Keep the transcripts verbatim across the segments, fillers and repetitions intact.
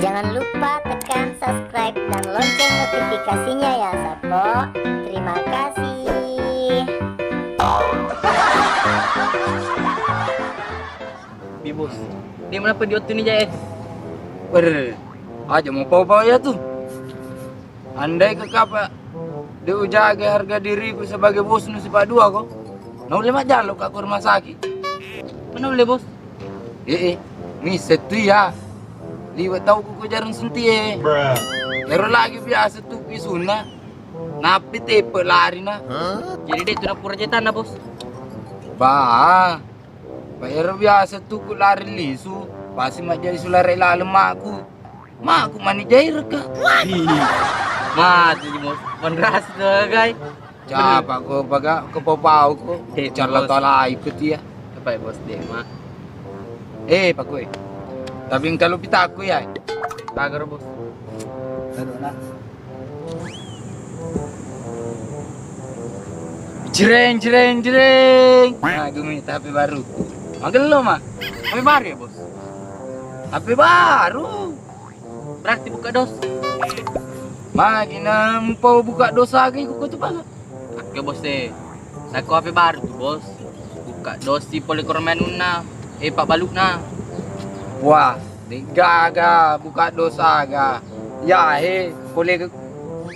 Jangan lupa tekan subscribe dan lonceng notifikasinya ya, Sappo. Terima kasih. Bi, Bos. Dia menapa di waktu ini, Jae? Ber, aja mau pau-pau ya tu. Andai ke kapa de ujaga harga diriku sebagai bosnu sipa dua ko. Naulle majjallo ka ko rumah sakit. Mana ulle, Bos? Eh, eh, misa tu ya. Liwe tau ku ko jarang sunti e. Ero lagi biasa tu pisuna. Napi tepe lari na. Jadi dia tu na pura jetanna, Bos. Ba, ba ero biasa tu ku lari lisu. Pasti majjari sulare laleng maku. Maku mani jairka. Mati mo manras tu, gai. Capa ko paga ko papau ko. Eh, calla Bos. Talai petia. Apa ya, Bos, deh, Mak? Eh, pakue. Tapi engka lu pitaku ya. Pagar, Bos. Taruh, nak. Jreng, jreng, jreng. Nah, gumi tapi baru. Magello, Mak. Tapi baru ya, Bos? Tapi baru. Berarti buka dos. Magi na mupau buka dos aga iko ko tu pala. Oke, Bos, eh. Nako H P baru tu, Bos. Buka dos si pole kormenunna. Eh, pak balukna. Wah, de gaga buka dos aga. Ya, he, pole ke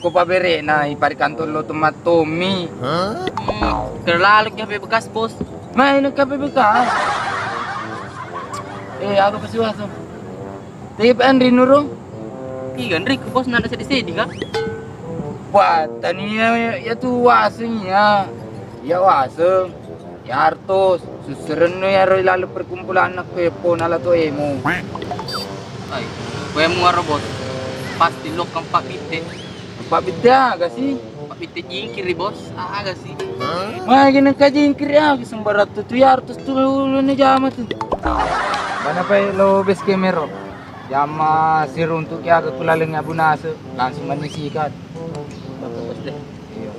ko paberena ipari kantor lo temmat Tommy. Hmm, terlalu ki H P bekas, Bos. Main ke H P bekas. Eh, aku pasti wasem. Tapi Andri nurung? Iya, Andri ke bos nada sedih-sedih, Kak. Wah, tania ya tu waseng ya. Ya waseng. Ya artos, suserenno ya roi lalu perkumpulan anak pepo nala to emo. Ai, koe muaro, Bos. Pasti lo kempak bite. Pak Bidda aga sih? Pak Bidda jingkiri, Bos. Aga sih? Magi nengka jingkiri aga sembarang tu, tu ya artus tu lu ni jama tu. Mana pai lo base camp ero? Jama siruntuk ya ke kulaleng Abu Nasir, langsung mani sikat. Bagus, Bos, deh. Iya.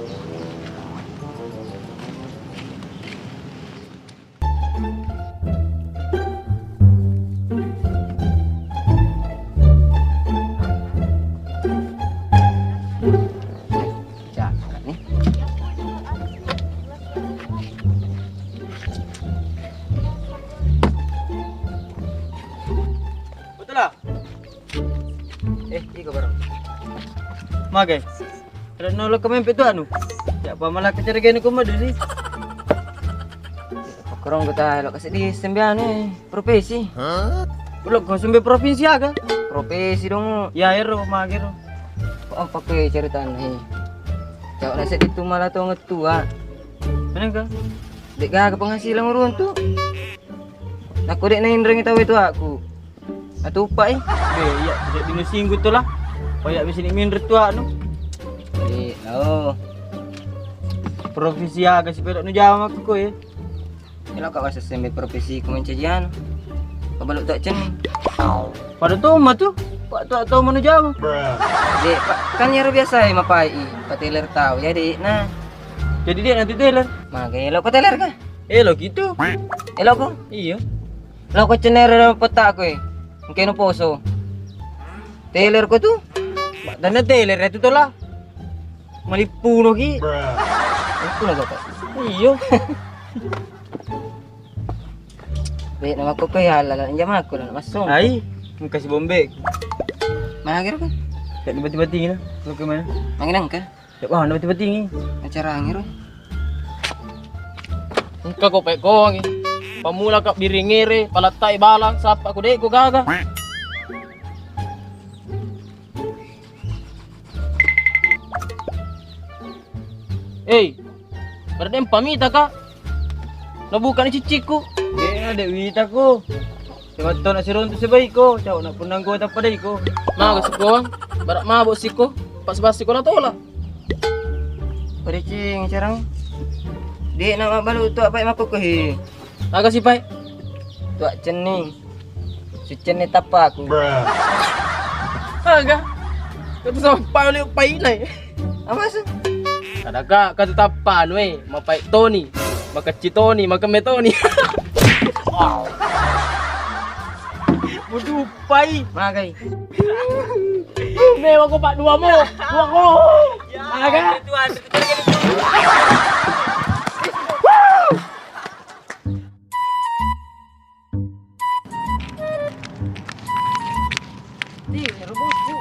Cakep nih. Betul lah. Eh, iko barang. Mage. Rek nolok ke mempe tu anu. Ya, pamala ke cergene ko madu sih. Pakorong ko ta lo kasi di sembiane profesi. Belok ko sembe provinsi aga? Profesi dong. Ya, ero, mage ro. Kok apa ke ceritane? Cak rasa itu malah tong tua. Mana ka? Dek gaga penghasilan uruntu. Nakko dek nainrengi tau itu aku. Atupai. Be, iya, tidak dino singgu tu lah. Paya bisa ni minre tu anu. Eh, oh. Profesi aga sih pelok nu jama aku ko ya. Elo ka wasa sembe profesi ku mancajian. Pabaluk tak cen. Pada tu ma tu. Pak tu atau manu jama. Dek, Pak, kan yaro biasa ya mapai i. Pateler tau ya, Dek. Nah. Jadi dia nanti teler. Mage elo ko teler ka? Elo gitu. Elo ko? Iya. Lo ko cenere petak ko e. Engke no poso. Teler ko tu? Mak, tanda teler itu tola. Malipuno ki. Malipuno kata. Iyo. Be, nama ko pe halal, jam aku lah masuk. Ai, engka si bombe. Mana kira ko? Tak tiba-tiba tinggi lah. Lo ke mana? Mangina engka? Ya, wah, dapat penting. Acara angin, Roy. Engka ko pekkongi. Pamula ka biringere, palattai bala, sapa ko dek ko gaga. Eh, berarti pamita ka? Nabukani ciccikku. Eh, ada wita ko. Sewattona siruntu sebaiko, cau na punna anggota padaiko. Maga siko, barak mabok siko, pas-pas siko na tola. Pada cing carang. Dek na mabalu tu apa makko ko he. Aga si pai? Tuak cenning. Sucenne tappaku. Aga. Kau tu sama paling painai. Apa sih? Kadaka katu tappa anu e, mapai toni, makecci toni, makemme toni. Dupai. Magai. Mewa ko pak dua mo. Dua ko. Maga. Di, ero bosku.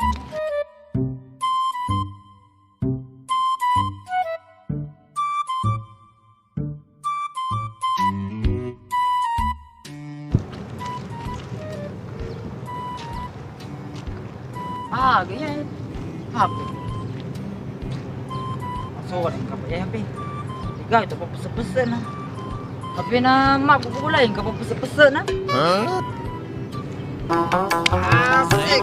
Ah, gaya. Apa? Sorry, kamu ya, P. Tiga itu apa pesen-pesen, nah. Tapi na mak ku lain ka pese-pese na. Asik.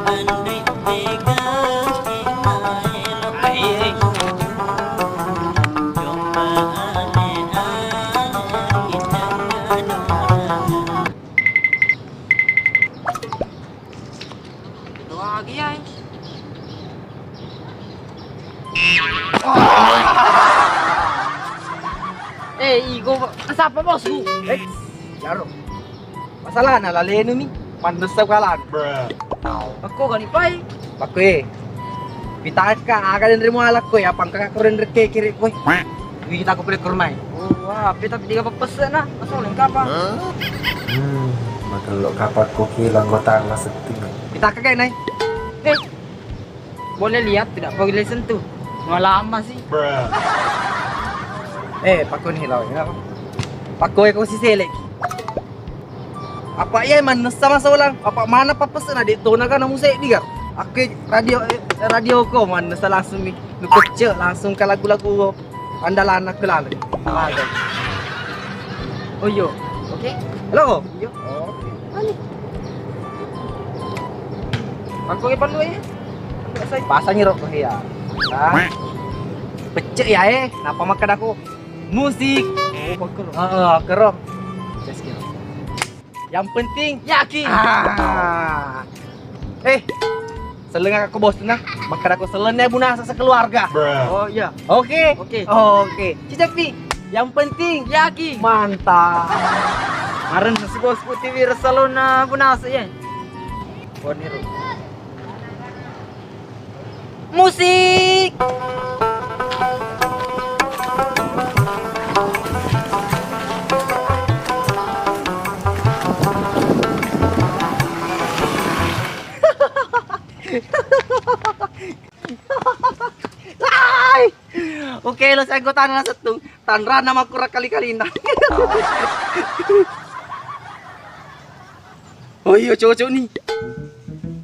Itu lagi ya. Eh, igo, siapa bosku? Eh, jaro. Masalahna lalenu mi, manessa kalan. Aku gani pai. Pakkue. Pitaka aga denre muala koe, apa engka ko denre kekere koe. Wita ko pele kurmai. Oh, wah, pita tiga pepese na. Masuk lengkap apa? Hmm, makello kapakku ki langgota la setting. Pitaka kae nai. Eh, boleh lihat, tidak boleh sentuh. Mau lama sih. Eh, pakko ni lo, kenapa? Pakko eko si selek. Apa iya manessa masolang? Apa mana papesena de tona kana musik diga? Aku radio, eh, radio ko manessa langsung mi. Lu pecce langsung ke lagu-lagu andalan aku lalu. Oh iya. Oke. Halo. Iya. Oh. Ani. Aku ke perlu ya. Pasang nyerok ko ya. Ah. Pecce ya eh. Napa makan aku? Musik. Oh, bagus. Heeh, kero. Just kero. Yang penting yakin. Ah. Eh, seleng aku bos nah. Makan aku seleng ya bunasa sekeluarga. Oh iya. Oke. Oke. Oke. Cicapi. Yang penting yakin. Mantap. Kemarin si bosku T V Resalona bunasa ya. Boniru. Musik. Hai. Oke, lo saya anggota na settung. Tanrana makkura kali-kalina. Oh iya, cocok nih.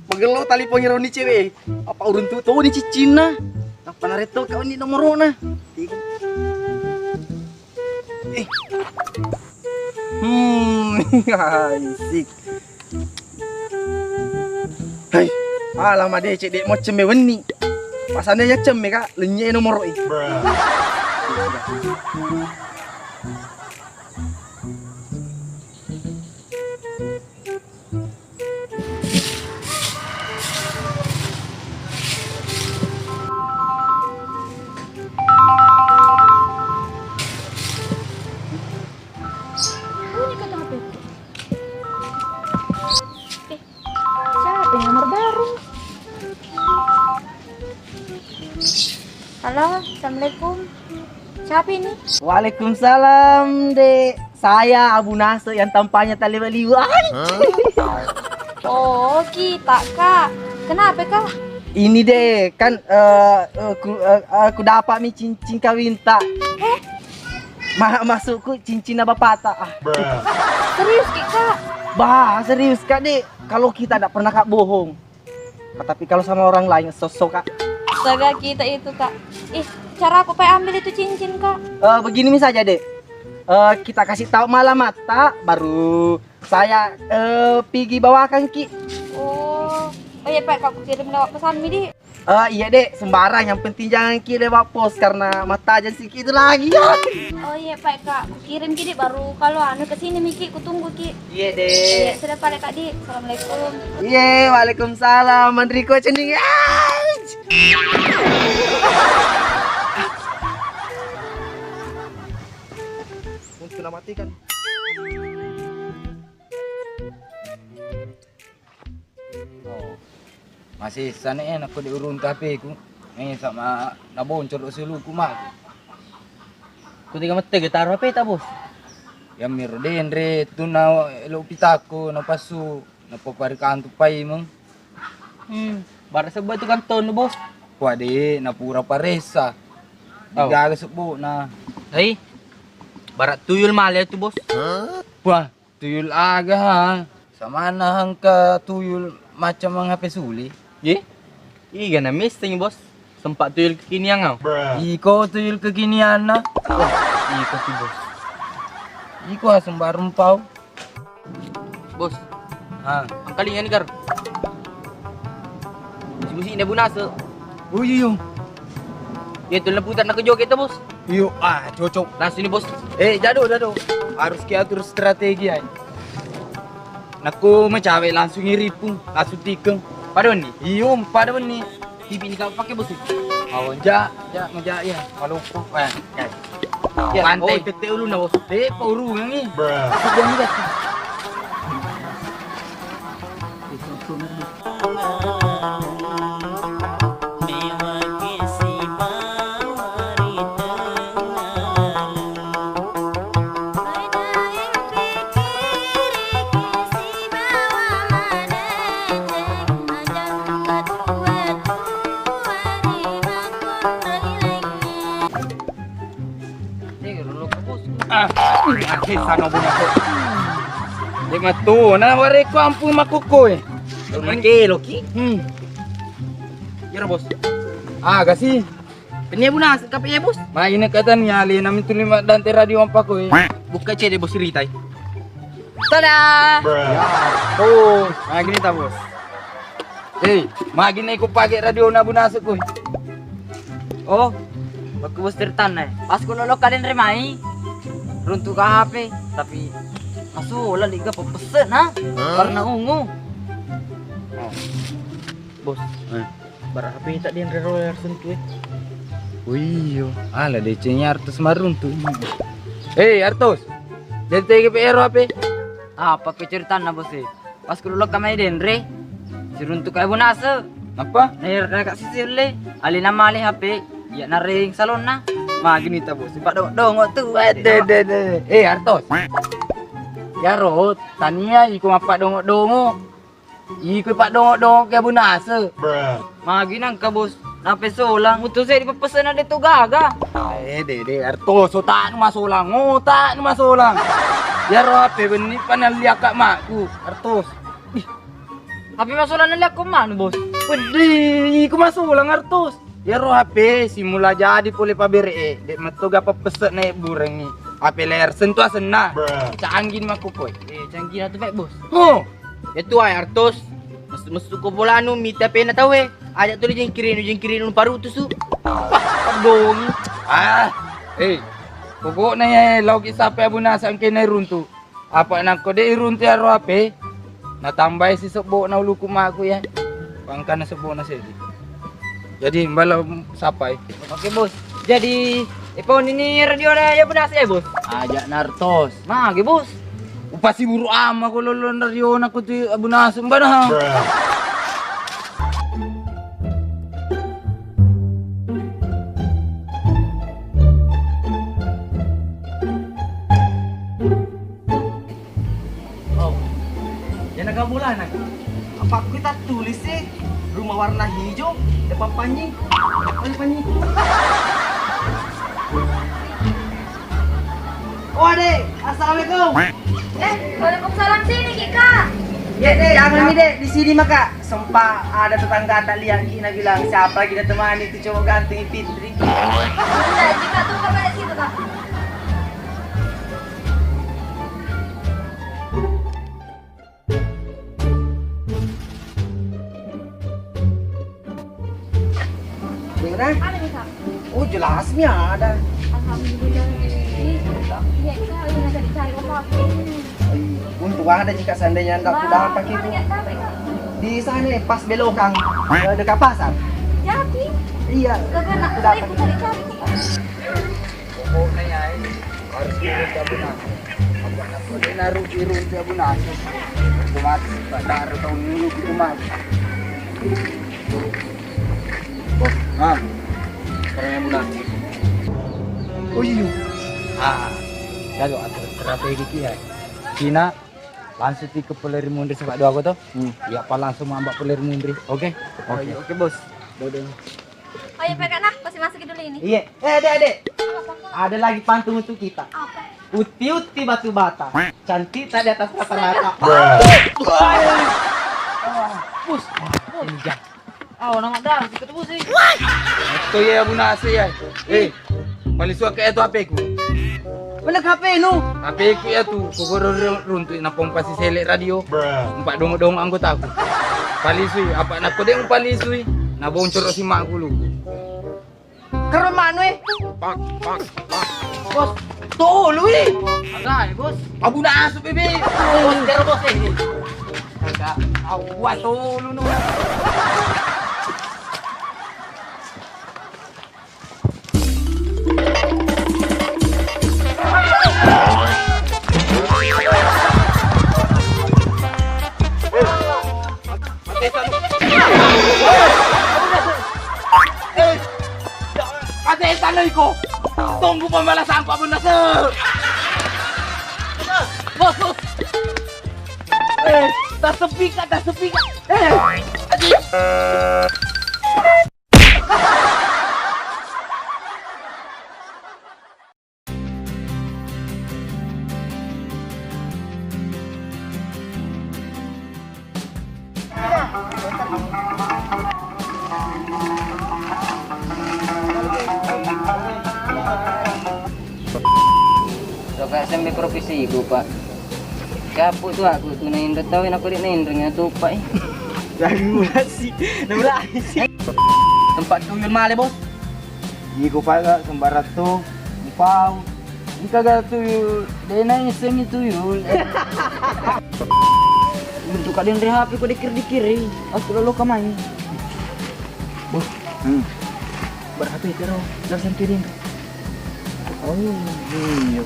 Magello tali pengironi cewek. Apa uruntu to ni ciccinna? Apa naretto kau ni nomorona? Eh. Hmm, asik. Hai, alama decek dek mo cemme wenni. Pasane ya cemme ka, lenye nomor i. Bunyi kan H P-ku. Eh, siapa yang nomor baru? Halo, assalamualaikum. Siapa ini? Waalaikumsalam, Dek. Saya Abu Nasr yang tampaknya tak lewat-lewat. Oh, kita, Kak. Kenapa, Kak? Ini, Dek, kan, eh, eh, ku, eh, eh, ku dapat mi cincin kawinta. Eh? Ma-, masukku cincinna bapata. Ah. Serius, Kak? Bah, serius, Kak, Dek. Kalau kita ndak pernah, Kak, bohong. Tapi kalau sama orang lain, sosok, Kak. Astaga, kita itu, Kak. Ih, cara aku pakai ambil itu cincin, Kak. Eh, begini mi saja, Dek. Eh, kita kasih tahu malam mata, baru saya, eh, pigi bawakan ki. Oh, oh iya, Pak, aku kirim lewat pesan mi, Dik. Eh, iya, Dek, sembarang. Yang penting jangan ki lewat pos karena mata aja sedikit itu lagi. Ya. Oh iya, Pak, Kak. Kukirim ki, Dik, baru kalau anu ke sini mi ki, kutunggu ki. Iya, Dek. Iya, sudah pale, Kak, Dik. Assalamualaikum. Iya, waalaikumsalam. Mandriko cening. Ah! Untuk matikan. Masessa ne, eh, nakko de' uruntu H P-ku. Eh, sama naboncor ro siuluku maku. Ku tega mette ge taro H P-ta, Bos? Iya miro denre, tu na elo pitakko, na passu, na paparikantu paimeng. Hmm, bara sebba tu kantonnu, Bos? Wah, de', na pura paressa. Oh. De'gaga sebbo'na. Hei, bara tuyul male tu, Bos. Wah, tuyul aga, ha? Samanna engka tuyul macam meng H P suli. Ye? Iga na missing, Bos. Sempat tuyul kekinian kau. Iko tuyul kekinianna. Wah, iko tu, Bos. Iko aseng baru mpau. Bos. Ha. Angkalinga ni, Gar. Musi-musi ne bunase. Oh, iya, iya. Iya, tulle putar nak joget tu, Bos. Iyo, ah, cocok. Langsung ni, Bos. Eh, jado, jado. Harus ki atur strategi, ai. Nakko macawe langsung iripu, langsung tikeng. Pada wenni? Iyo, pada wenni. Tipi ni kau pake, Bos. Oh, ja, ja, maja, ya. Maloppo. Eh, ya. Ya, mantai. Oh, tette ulunna, Bos. Eh, paurungang ni. Bruh. Jangan, Bos. Ah, sesa no bunase. De' matto na wareko ampung makkukkoe. Makkelo ki. Hmm. Iyaro, Bos. Aga si. Pennia bunase kape iya, Bos. Maine katania alena mituli maddante radio ampakoe. Bukka cede, Bos, ritai. Tada! Oh, magini ta, Bos. Hei, magini ko pake radio na bunase ko. Oh, waktu Bos ceritanna. Pas ku lolo kaden remai. Runtu ka H P, tapi masu lali ga pepese na. Karena ungu. Oh. Bos. Eh. Bara H P ta denre ro Arsentu e. Oh iyo, ala deceng Artos maruntu. Hei, Artos. Jadi tege pe ero H P? Apa pe ceritanna, Bos e? Pas ku lolokka mai denre, siruntu kai bunase. Apa? Nair ka sisi ulle, alena male H P, iya nareng salonna. Magini ta, Bos, padongo-dongo tu. Wede, de, de. Eh, Artos. Yaro, tania iko mappadongo-dongo. Iko padongo-dongo ke bunase. Magi nangka, Bos, nape solang? Mutu saya dipepesena de tu gaga. Eh, de, de, Artos, otaknu masolang, otaknu masolang. Yaro H P benni panalliakka makku, Artos. Ih, H P masolang nalliakko maknu, Bos. Peddi, iko masolang, Artos. Iyaro H P simula jadi pole pabere e, de metto ga pepese na ebburengngi. H P layar sentuh asenna. Canggih ni makkukkoe. Eh, canggih na tu, Pak Bos. Oh. Iya tu, ai Artos. Messu-messu ko bolanu mita pena tau e. Aja tu dijengkiring, dijengkiring parutusu. Pardongi. Ah. Eh. Pokokna iya, eh, laoki sapai abunasa engkena iruntu. Apa nangko de iruntu iyaro H P, natambai si sebbo'na uluku maku iya. Pangkana sebbo'na seddi. Jadi, mbala sapai. Oke, Bos. Jadi, iponi ni radio na iya bunase, Bos. Aja nartos. Magi, Bos. Upasi buru ama ko lolong radio na ko tu abunase mbana. Oh, yana kamu lah, nak. Apa kita tulis sih? Rumah warna hijau, depan panji. Depan panji. Oh, Adek, assalamualaikum. Eh, waalaikumsalam, sini ki, Kak. Iya, Dek, jangan nih, Dek, di sini maka. Sempat ada tetangga tak lihat ki, na bilang, "Siapa lagi ditemani itu cowok ganteng, Fitri?" Enggak, jika tuh, Kak, balik situ, Kak. Bener? Ada nih, Kak. Oh, jelasnya ada. Alhamdulillah. Iya, Kak, ini ada dicari apa? Iya, untung ada jika seandainya nggak aku dapat itu. Di sana pas belokan, eh, dekat pasar. Jadi? Iya, aku dapat. Pokoknya ya, harus diurus ya, Bu, nah. Apa nak boleh naruh di rumah ya, Bu, nah. Otomatis, Pak, baru tahun dulu gitu, Mas. Bos. Ah. Sekarang yang benar. Oh iya. Ah. Lalu atur terapi dikit ya. Cina langsung ti ke Peleri Munri sebab dua aku tuh. Hmm. Ya apa langsung mambak Peleri Munri. Oke. Oke. Oke, Bos. Dadah. Oh iya, P K nah, pasti masuk dulu ini. Iya. Eh, Dek, Dek. Apa, Pak? Ada lagi pantun untuk kita. Apa? Uti-uti batu bata, cantik tak di atas rata-rata. Bos, bos. Iya. Oh, nama dah, kita tebus sih. Itu ya, Bu Nasi ya. Eh, paling suka itu H P-ku. Mana H P-nu? H P-ku ya tuh, kugoro runtu na pompa si selek radio. Empat dong-dong anggotaku. Palisui, apa nak kode palisui? Na boncor si mak gulu. Karo manu eh. Bos, tolu eh. Agak, Bos. Abu nasu bebe. Bos, karo Bos eh. Agak, awas tolu no. Ate sana iko. Tunggu pembalasanku, Abu Nasir. Bos, bos. Eh, tak sepi kak, tak sepi kak. Eh, aduh. Coba sampai profesi ibu, Pak. Siapa tuh aku tuh nainro tahu, aku di nainro nya tuh, Pak. Lagi mulai sih, mulai sih. Tempat tuyul male, Bos. Iko paga sembarang tu, mpau. Engka ga tuyul, de naissengi tuyul. Untuk kalian rehapi ko dikir-dikiri, aku lolo kamai. Bos, hmm. Berhapi kero, langsung kirim. Oh, iya.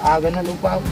Aga na lupa.